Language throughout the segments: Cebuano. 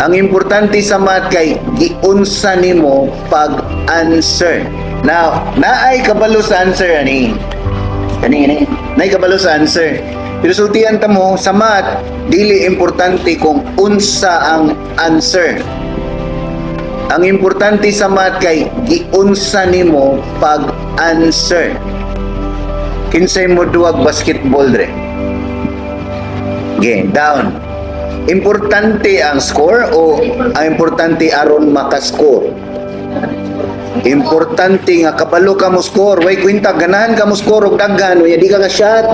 Ang importante sa math kay giunsa nimo pag-answer. Now, naay kabalo sa answer ani. Kani kani. Naay kabalo sa answer. Pero sultian ta mo sa math, dili importante kung unsa ang answer. Ang importante sa math kay giunsa nimo pag-answer. Kinsay mo duwag basketball dre? Okay, down. Importante ang score o ang importante aron makascore? Importante nga kabalo ka mo score. Way kwenta, ganahan ka mo score og daghan unya di ka ka shot.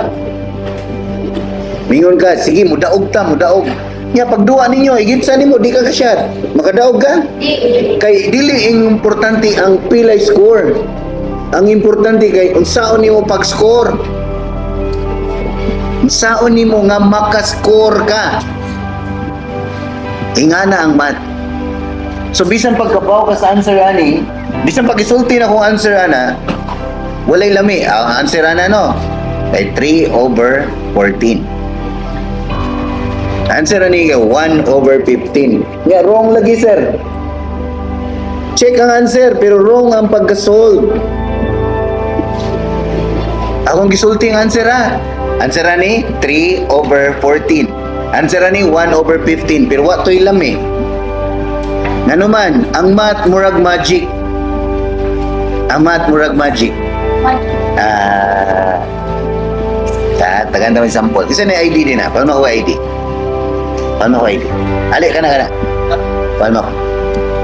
Mingon ka, sige, mudaog ta, mudaog. Nya pagduwa ninyo, higit sa nimo di ka ka shot. Makadaog ka? Kay dili importante ang pilay score. Ang importante kay unsaon nimo pag-score. Unsaon nimo nga maka-score ka. Ingana ang math. So bisan pagkabaw ka sa answer ani, bisan pag isulti na kung answer ana, walay lami. Ang answer ana, no, kay 3 over 14. Answer ani kay 1 over 15. Nga wrong lagi, sir. Check ang answer pero wrong ang pagka-solve. Akong gisulti ang answer ha. Answer ani 3 over 14. Answer ani 1 over 15 pero wa to'y lami. Ngano man, ang math murag magic. Ang math murag magic. Ah, ta tagan ta sample. Isa na ID din ha. Palma ko ID. Palma ko ID. Ali kana kana. Palma ko.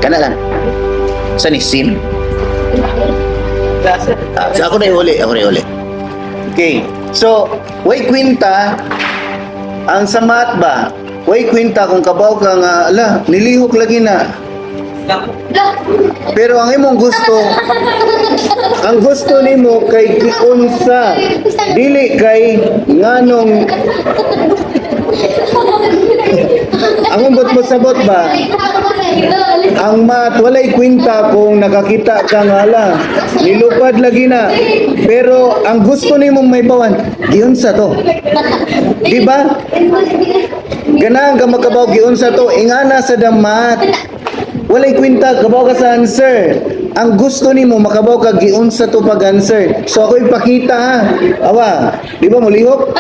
Kana lang. Sa ni SIM? Ah, so ako na ihuli, ako na ihuli. Okay. So, way kwenta ang sa math ba? Way kwenta kung kabaw ka nga, ala, nilihok lagi na. Pero ang imong gusto, ang gusto nimo kay giunsa, dili kay nganong ang umbot mo sabot ba? Ang math, walay kwenta kung nakakita ka nga, ala, nilupad lagi na. Pero ang gusto nimong may bawan, giunsa to. Di ba? Ganahan ka makabaw, giunsa to, ingana sa math. Walay kwenta, kabaw ka sa answer. Ang gusto nimo makabaw ka giunsa to pag answer. So ako ipakita ha. Awa, di ba mulihok?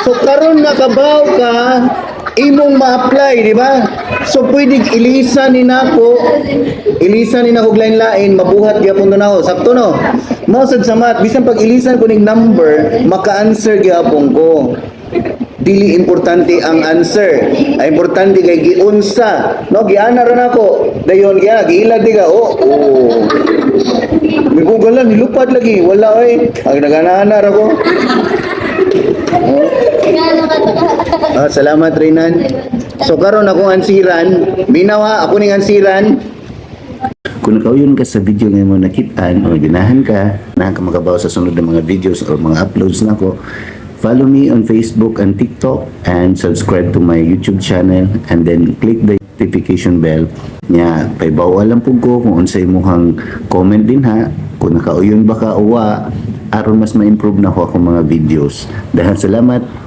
So karon nakabaw ka, imong ma-apply, di ba? So pwedeng ilisa ni nako, ilisa ni nako lain-lain, mabuhat gyapon to nako. Sakto no? Mao sad sa math, bisan pag ilisan ko ning number, maka-answer gyapon ko. Dili importante ang answer. Ang importante kay giunsa. No, giana ra nako. Dayon giana, giilad di ka. Oh. Mibugal lang, nilupad lagi. Wala oy. Ang nagana ra ko. Oh. Ah, salamat, Renan. So karon akong ansiran, minaw ha, ako ning ansiran. Kung nakauyon ka sa video nga mo nakitaan o ganahan ka, na ka makabaw sa sunod na mga videos or mga uploads nako, follow me on Facebook and TikTok and subscribe to my YouTube channel and then click the notification bell. Nya, paibaw lang pud ko kung unsay imong comment din ha, kung nakauyon ba ka o wa, aron mas ma-improve na ako akong mga videos. Dahil salamat.